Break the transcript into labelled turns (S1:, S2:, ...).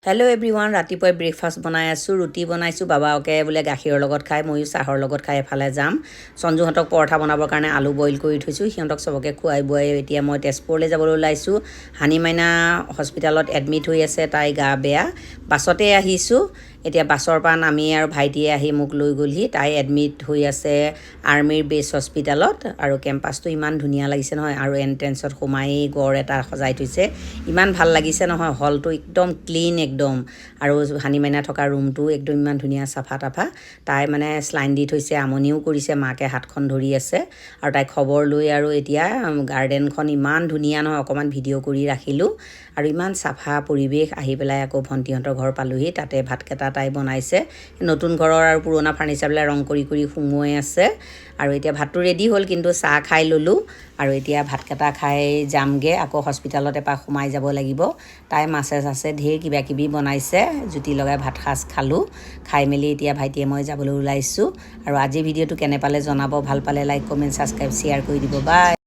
S1: Hello' everyone, ৰাতিপুৱাই breakfast বনাই আছোঁ। ৰুটি বনাইছোঁ। বাবাকে বোলে গাখীৰৰ লগত খাই, ময়ো চাহৰ লগত খাই এফালে যাম। সঞ্জুহঁতক পৰঠা বনাবৰ কাৰণে আলু বইল কৰি থৈছোঁ। সিহঁতক চবকে খুৱাই বোৱাই এতিয়া মই তেজপুৰলৈ যাবলৈ ওলাইছোঁ। হানি মাইনা হস্পিটেলত এডমিট হৈ আছে, তাই গা বেয়া। বাছতে আহিছোঁ। এতিয়া বাছৰ পৰা নামি আৰু ভাইটিয়ে আহি মোক লৈ গ'লহি। তাই এডমিট হৈ আছে আৰ্মীৰ বেছ হস্পিটেলত। আৰু কেম্পাছটো ইমান ধুনীয়া লাগিছে নহয়। আৰু এণ্ট্ৰেঞ্চত সোমায়েই গড় এটা সজাই থৈছে, ইমান ভাল লাগিছে নহয়। হলটো একদম ক্লিন একদম। আৰু হানি মাইনা থকা ৰুমটো একদম ইমান ধুনীয়া, চাফা তাফা। তাই মানে চেলাইন দি থৈছে, আমনিও কৰিছে, মাকে হাতখন ধৰি আছে। আৰু তাই খবৰ লৈ আৰু এতিয়া গাৰ্ডেনখন ইমান ধুনীয়া নহয়, অকণমান ভিডিঅ' কৰি ৰাখিলোঁ। আৰু ইমান চাফা পৰিৱেশ। আহি পেলাই আকৌ ভণ্টিহঁতৰ ঘৰ পালোহি। তাতে ভাতকেইটা তাই বনাইছে। নতুন ঘৰৰ আৰু পুৰণা ফাৰ্নিচাৰবিলাক ৰং কৰি কৰি সুমুৱাই আছে। আৰু এতিয়া ভাতটো ৰেডি হ'ল, কিন্তু চাহ খাই ল'লোঁ। আৰু এতিয়া ভাতকেইটা খাই যামগৈ, আকৌ হস্পিটেলত এপাক সোমাই যাব লাগিব। তাই মাছে চাছে ঢেৰ কিবা কিবি বনাইছে। জুতি লগাই ভাত সাজ খালোঁ। খাই মেলি এতিয়া ভাইটিয়ে মই যাবলৈ ওলাইছোঁ। আৰু আজিৰ ভিডিঅ'টো কেনে পালে জনাব। ভাল পালে লাইক, কমেণ্ট, ছাবস্ক্ৰাইব, শ্বেয়াৰ কৰি দিব। বাই।